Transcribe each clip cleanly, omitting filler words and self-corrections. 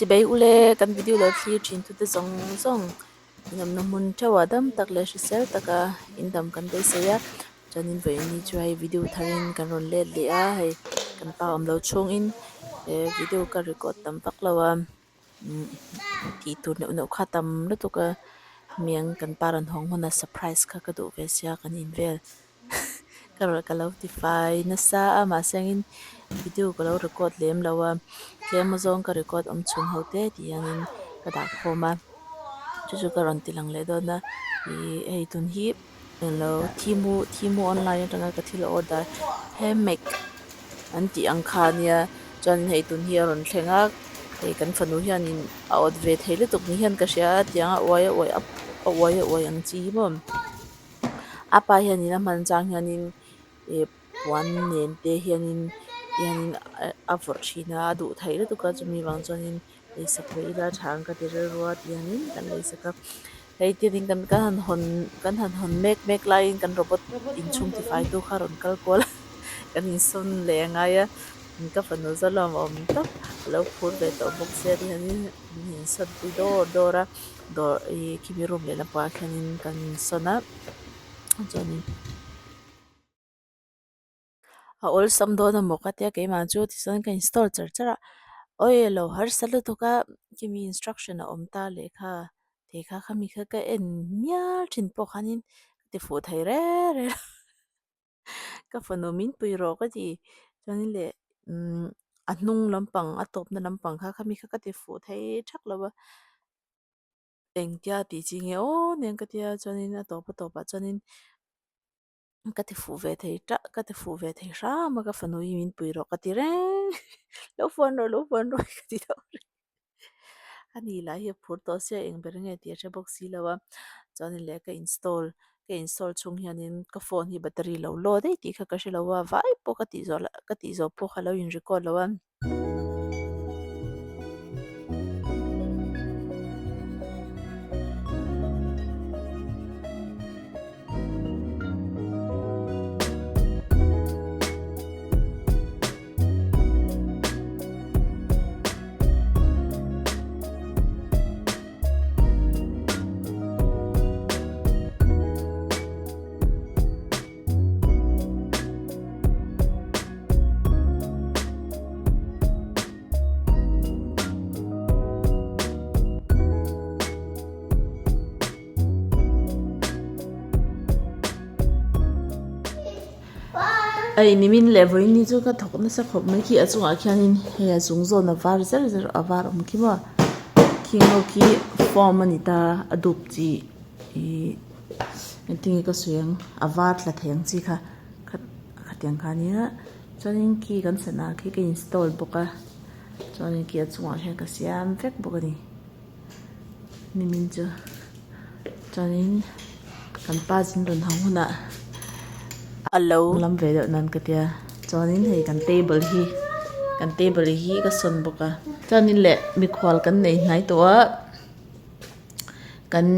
Chibei ule kan video lo thlir thin tute zawng zawng inawmna hmun theuhah dam tak leh hrisel taka indam kan beisei a chuanin vawiin ni chu hei video tharin kan rawn let leh a hei kan pa awm lo chhungin he video ka record tam vak lo a tih tur neuh neuh kha tam lutuk a miang kan pa rawn hawng huna surprise kha ka duh ve sia kan invel. Ka rawn ka lo ti fai nasa a mahse angin video ka lo record lem lo a tlem azawng ka record awm chhun ho te tih hianin ka dah khawm a chu chu ka rawn ti lang leh dawn a ih hei tun hi englo thimu thimu online atanga ka thil order hammock an tih ang kha ania chuan hei tun hi a rawn thleng a hei kan fanu hianin a awt ve thei lutuk ni hian ka hria a tiang a uai a uai a uai a uai ang chi hi maw. A pa hianin a hman chang hianin ih puan nen te hianin hianin a vawrh thin a a duh theih lutuk a chumi vang chuanin leisak ve ila tha ang ka ti rilru a tihianin kan leisak a hei tianin kan kan han hawn kan han hawn mek mek laiin kan robot inchhung tifai tu kha a rawn kal kual a kan insawn leh a ngai a ka fanu zawlawm awm tak a lo phur ve tawh bawk sia tihianin min insawn pui dawr dawr a. Dawr ih khimi room leh lampangah khianin kan sawn a chuanin a awlsam dawn a maw ka tia keimah chu tichuan ka install char char a awi lo harsa lutuk a khimi instruction a awm ta lehkha lehkha khami kha ka en mial thin pawh khanin ka ti fuh thei reng reng a ka fanu min pui rawh ka ti chuanin leh umm a hnung lampang a tawpna lampang kha khami kha ka ti fuh thei thak lo a. Engtia tih chi nge aw nen ka tia chuanin a tawp a tawpah chuanin ka ti fuh ve thei tah ka ti fuh ve thei hram a ka fanu hi min pui rawh ka ti reng lo fuan rawh lo fuan rawh ka ti deuh reng a ni lah hi a phur tawh sia eng ber nge tih a hre bawk si lo a chuanin leh ka install ka install chhung hianin ka phone hi battery lo load daih tih kha ka hre lo a vai pawh ka tih zawh ka tih zawh pawh kha lo in record lo a. Hei nimin leh vawiin ni chu ka thawk nasa khawp mai khi a chungah khianin hei a chung zawn a var zer zer a var awm khi maw khing ho khi form a ni ta a dup chi ihh engtin nge ka sawi ang a var tla thei ang chi kha khatiang kha ania chuanin khi kan sana khi ka install bawk a chuanin khi a chungah hian ka siam vek bawk a ni nimin chu chuanin kan pa zin rawn hang hunah a lo lam ve deuh nan ka tia chuanin hei kan table hi kan table hi ka sawn bawk a chuanin leh mikhual kan nei hnai tawh a kan.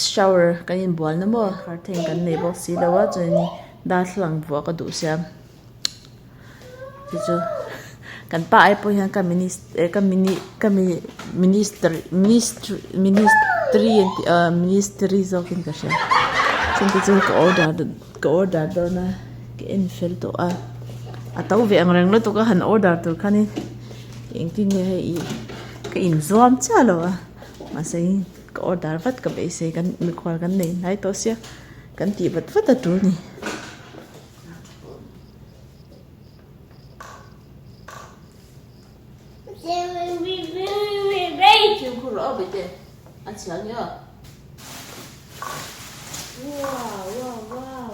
Shower kan inbual na maw curtain kan nei bawk si lo a chuanin darthlalang vuah ka duh sia chu chu kan pa ai pawh hian ka minis eh ka mini ka mi minister ministry ministry an tih ah ministry zawk in ka hria chung te chu ka order ka order dawn a ka en fel tawh a a to ve ang reng lutuk a han order tur khanin engtin nge hei ih ka inzuam chiah lo a mahse. Ka order vat ka beisei kan mikhual kan nei hnai tawh sia kan tih vat vat a tul ni. Fimkhur rawh aw bete a chhia nge aw. Wow wow wow.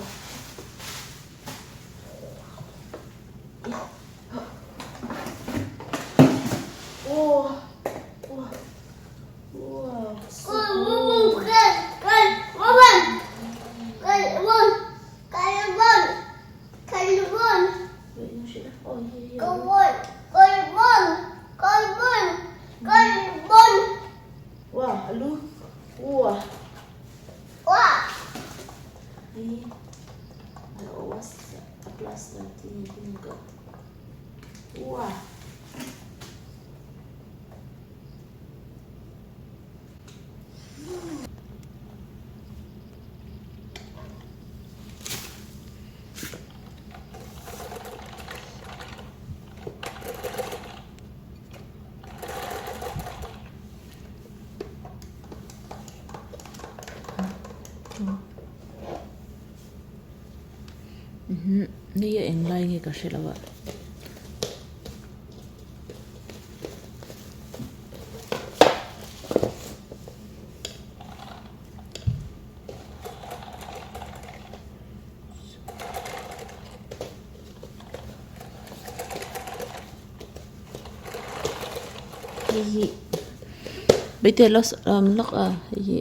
Hei a eng lai nge ka hre lo a. Hei hi bete los um lawk a hei hi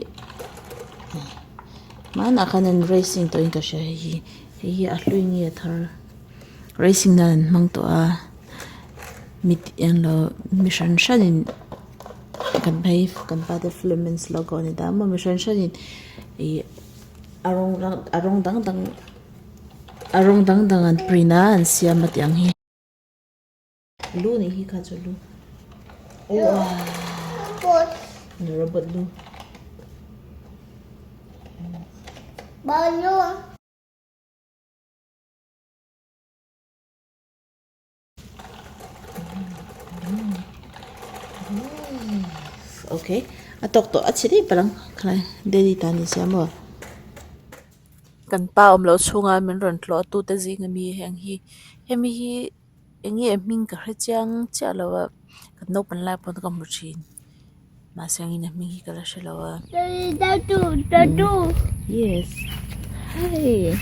hmanah khan an racing tawhin ka hria hei hi hei hi a hlui nge a thar racing nan an hmang tawh a mi englo mi hran hranin kan phei kan pa te flemings logo a ni ta maw mi hran hranin ih a rawng a rawng dang dang a rawng dang dang an print a an siam a tih ang hi. Lu nih hi kha chu lu robot lu okay a tawk tawh a chhe daih palh ang khalai daddy tan ni sia maw. Kan pa awm loh chhunga min rawn tlawh tu te zing ami heng hi hemi hi eng nge hming ka hre chiang chiah lo a kan naupang lai pawn ka hmu thin mahse engin a hming hi ka la hre lo a yes hei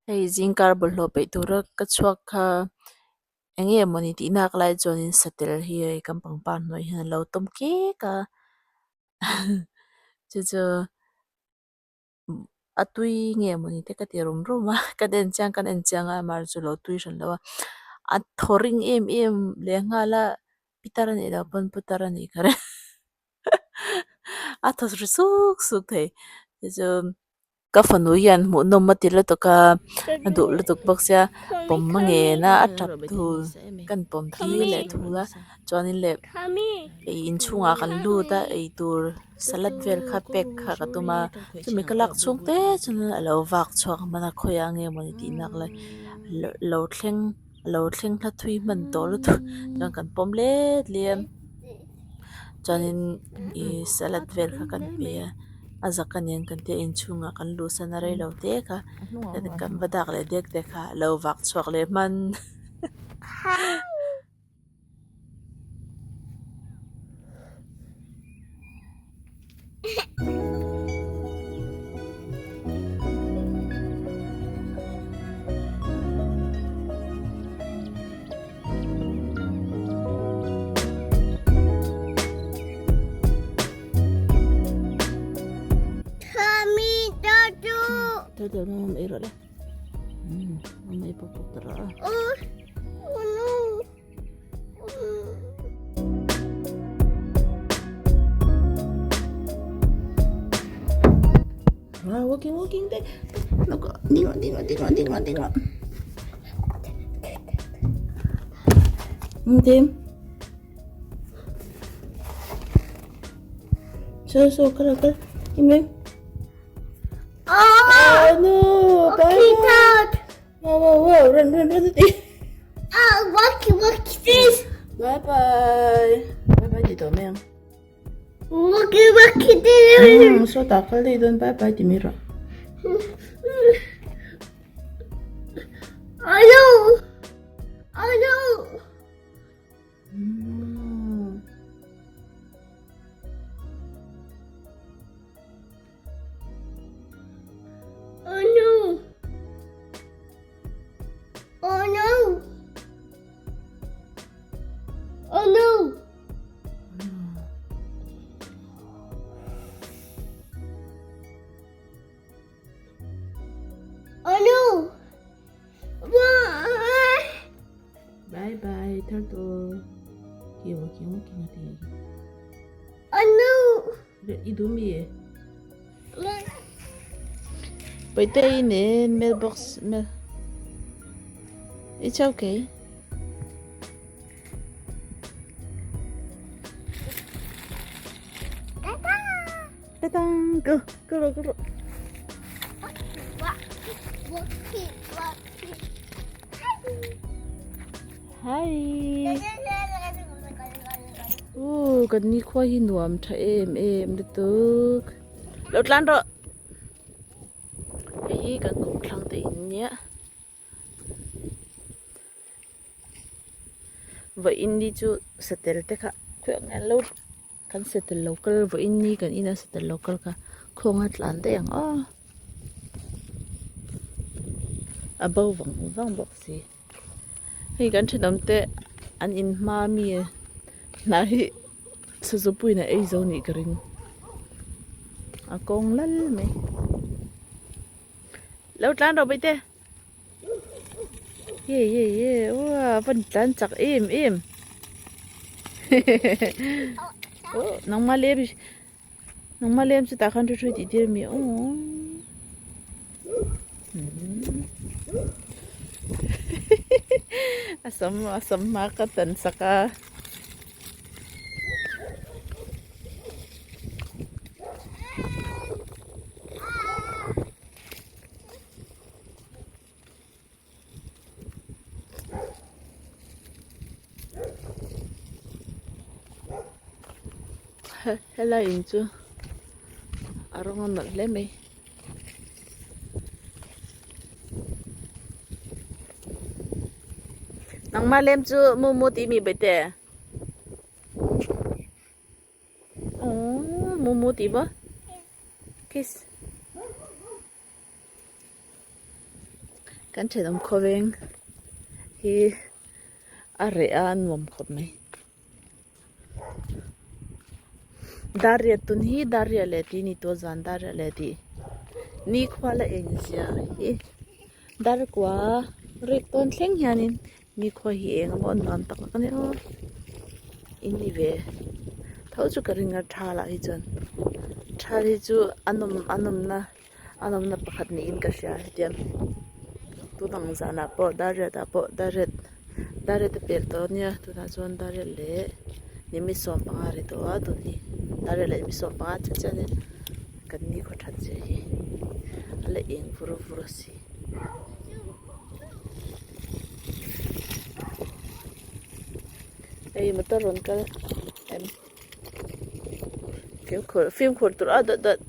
hei zingkar bawlhhlawh peih tura ka chhuak kha eng nge mawni tih nak lai chuanin satel hi hei kan pangpar hnuai hian a lo tawm kek a chu chu. A tui nge mawni te ka ti rum rum a ka en chiang kan en chiang a amaherawhchu lo tui hran lo a a thaw ring em em leh nghal a pitar a nih loh pawn putar a nih ka ring a thaw ri suk suk thei chu ka fanu hian hmuhnawm a ti lutuk a a duh lutuk bawk sia pawm a ngen a a tap thul kan pawm tir leh thul a chuanin leh ei inchhungah kan lut a eitur. Salad vel kha pack kha ka tum a chumi ka lak chhung te chuan a lo vak chhuak hman a khawiah nge mawni tih nak lai lo thleng a lo thleng hla thui hman tawh lutuk chuan kan pawm let leh a chuanin ih salad vel kha kan pe a a zak a niang kan tia inchhungah kan luhsan a reilo te kha kan va dak leh dek te kha a lo vak chhuak leh hman. Wow, walking, walking. Look, ding, ding, ding, ding, ding. Tim. So, so, kala, kala. Im, Oh, no. Bye. Whoa, whoa, whoa. Run, run, run. Oh, walk, walk this. Bye bye. Bye bye ti tawh mai ang. Walk, walk this. Hmm, so tak kal dei dawn bye bye ti mai rawh. Oh no. Oh no. Hmm. Oh no. Oh no. Oh no. Oh no. Bye bye turtle. Ki walking walking ati. Oh no. I duh mi? Paite nen mailbox mail. It's okay. Ta-da! Go, go, go, go. Hi. Ooh, kan ni khua hi nuam tha em em lutuk. Lo tlan rawh. Hei hi kan kawmthlang te in nia. Vawiin ni chu satel te kha khawiah nge an lo kan satel lo kal vawiin ni kan ina satel lo kal kha khawnga tlan daih ang aw a bo vang vang bawk si hei kan thenawm te an in hma mi hnah hi sazu puiin a ei zo nih ka ring a kawng lal mai lo tlan rawh baihte. Ye ye ye ua van tlan chak em em oh nangma lem nangma lem chu tah khan thu thui tih tir mi aw a sam a sam hma ka tan sak a. Helai in chu a rawng a nawlh hle mai. Nangmah lem chu mu mu tih mi bai te. Aww mu mu tih maw kiss. Kan thenawm khawveng hi a reh a a nuam khawp mai. Dar riat tun hi dar riat leh tih a ni tawh zan dar riat leh tih nikhua la eng zia hi dar kua rek tawn thleng hianin nikhua hi eng emaw a nuam tak tak a ni aw in ni ve tho chu ka ring a tha lah hi chuan tha hi chu a nawm a nawmna. A nawmna pakhat niin ka hria hetiang tunang zanah pawh dar riat ah pawh dar riat dar riat a pel tawh ania tunah chuan dar riat leh nimi sawm panga a ri tawh a tun hi dar riat leh nimi sawm panga chiah chiah ania kan ni khaw that zia hi a la eng vur vur a si. Hei motor rawn kal em. Fimkhur fimkhur tur a dawt dawt.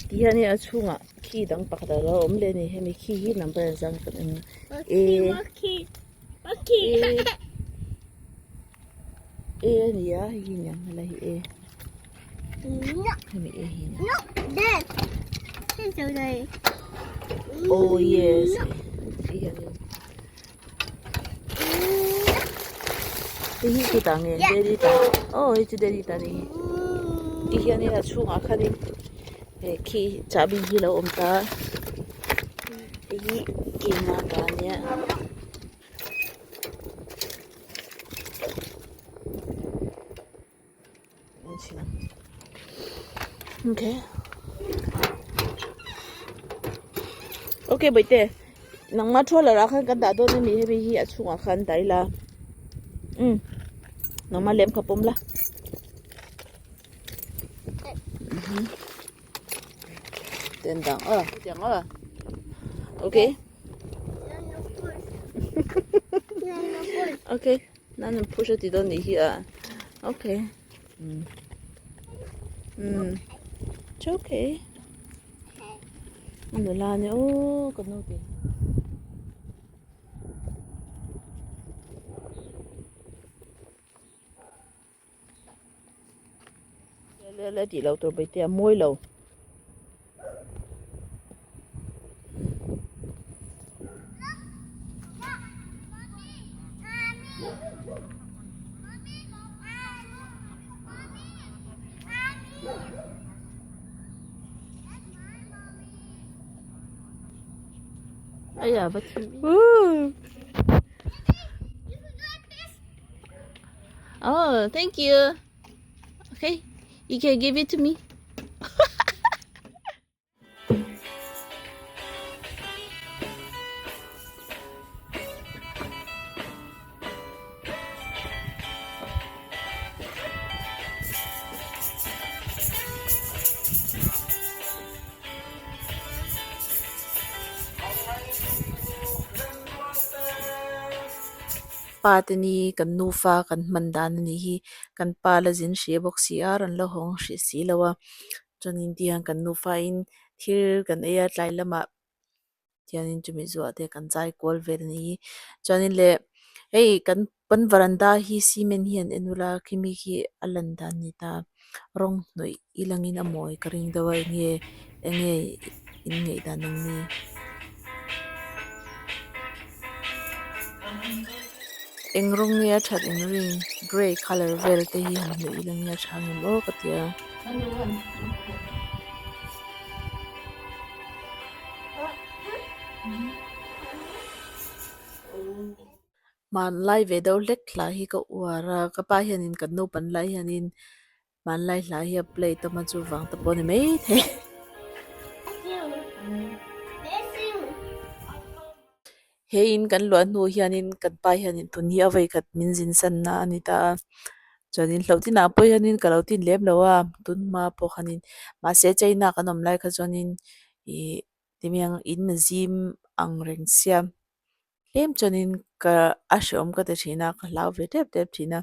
Ti hian a chhungah khi dang pakhat a lo awm leh a ni hemi khi hi number an zang kan en a e. E a ni a hei hi niang helai hi e hemi e hi niang oh yes hei hian in hei hi chutah nge daddy ta oh hei chu daddy ta ni ti hian in a chhungah khanin he khi chahbi hi lo awm ta hei hi keimah ta ania. Okay. Okay, baite. Nangma troller ah khan kan dah dawn ami hemi hi a chhungah khan dah ila. Um. Nangma lem kha pawm la. Mhm. Ten dang a. Tiang a. Okay. Okay. Nan push a ti dawn nih hi a. Okay. Mm. Mm. It's okay. Ano la ni oh ka nu ti. Le le ti lo tur bai te a mawi lo. Aya va thim. Oh, thank you. Okay, you can give it to me. Pa te ni kan nufa kan hman dan a nih hi kan pa la zin hrih bawk si a rawn la hawng hrih si lo a chuanin ti hian kan nufa in thil kan ei a tlai lamah tihianin chumi zuah te kan zai kual vel a nih hi chuanin leh hei kan kan varanda hi cement hi an en ula khimi khi a lan dan a ni ta rawng hnawih i langin a mawi ka ring deuh a enge enge in ngaih dan ang ni. Eng rawng nge a that in ring grey colour vel te hi han hnawih ila nge a tha ngem aw ka ti a. Hmanlai ve deuh hlek hla hi ka uar a ka pa hianin kan naupan lai hianin hmanlai hla hi a play tam a chuvang te pawh a ni maithei. He in kan luah hnu hianin kan pa hianin tun hi a vawikhat min zin san na a ni ta a chuanin hlauh tinah pawh hianin ka lo tin lem lo a tun hma pawh khanin mahse China kan awm lai kha chuanin ih timiang in a zim ang reng sia tlem chuanin ka a hreawm ka ti thin a ka hlau ve tep tep thin a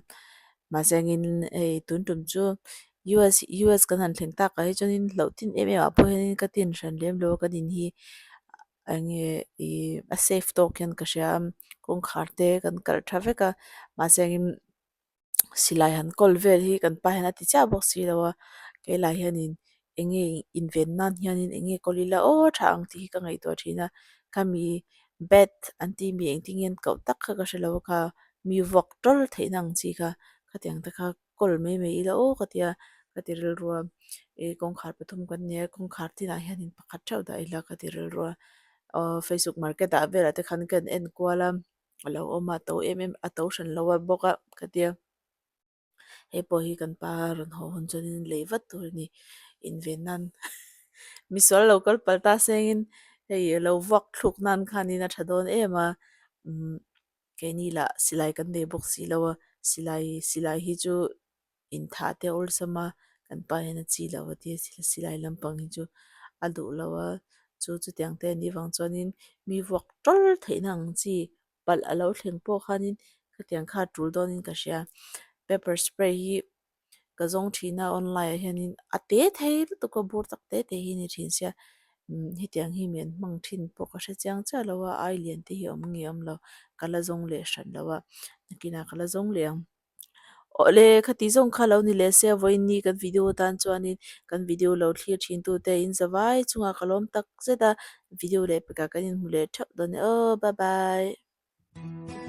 mahse angin hei tun tum chu U_S U_S kan han thleng tak ah hi chuanin hlauh tin em em ah pawh hianin ka tin hran lem lo a ka din hi eng nge ih a safe tawk hian ka hria a kawngkhar te kan kalh tha vek a mahse angin silai han kawl vel hi kan pa hian a ti chiah bawk si lo a keilai hianin eng nge inven nan hianin eng nge kawl ila aw tha ang tih hi ka ngaihtuah thin a khami bat an tih mi engtin nge an koh tak kha ka hre lo a kha mi vuak tawl theihna ang chi kha khatiang te kha kawl mai mai ila aw ka tia ka ti rilru a ih kawngkhar pathum kan nei a kawngkhar tinah hianin pakhat theuh dah ila ka ti rilru a aw facebook market ah velah te khan ka en kual a. A lo awm a a to em em a to hran lo a bawk a ka tia hei pawh hi kan pa rawn haw hun chuanin lei vat tur a ni inven nan misual lo kal palh ta sengin hei a lo vuak thluk nan khanin a tha dawn em a umm keini lah silai kan nei bawk si lo a silai silai hi chu inthah te a awlsam a kan pa hian a chi lo a tia silai lampang hi chu a duh lo a chu chutiang te anih vang chuanin mi vuak tawl theihna ang chi palh a lo thleng pawh khanin khatiang kha a tul dawnin ka hria pepper spray hi ka zawng thin a online ah hianin a te thei lutuk a bur tak te te hi a ni thin sia umm hetiang hi mi an hmang thin pawh ka hre chiang chiah lo a ai lian te hi a awm nge awm lo ka la zawng leh hran lo a nakinah ka la zawng leh ang. Awle khati zawng kha lo ni leh se vawiin kan video tan chuanin kan video lo thlir thin tute in zavai chungah ka lawm tak zet a video leh pekah kan inhmu leh theuh dawn e aw bye bye.